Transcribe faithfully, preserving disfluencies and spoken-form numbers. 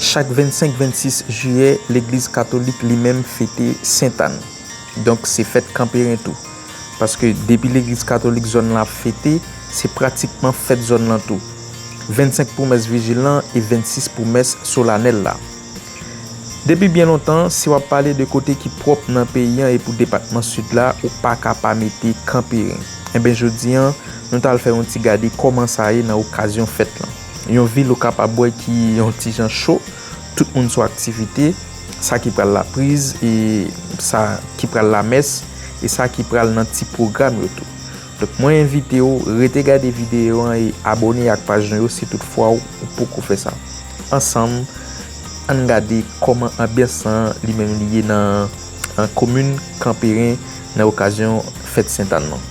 Chak vennsenk, vennsis jiyè, legliz katolik li menm fete Sentàn. Donk, se fèt Kanperen tou. Paske depi legliz katolik zòn nan ap fete, se pratikman fèt zòn nan tou. Vennsenk pou mès vijil lan e vennsis pou mès solanèl la. Depi byen lontan, si w ap pale de kote ki pwòp nan peyi an e pou depatman Sid la, ou pa ka pa mete Kanperen. Enben, jodi an, nou t al fè yon ti gade kòman sa ye nan okazyon fèt lan. Yon vil ou kapab wè ki yon ti jan cho, tout moun sou aktivite, sa ki pral lapriz, e sa ki pral lamès, e sa ki pral nan ti pwogram yo tou. Donk, mwen envite w rete gade videyo an e abòne ak paj nou yo si toutfwa w ou poko fè sa. Ansanm, ann gade kòman anbyans lan li menm li ye nan, nan komin Kanperen nan okazyon fèt Sentàn lan.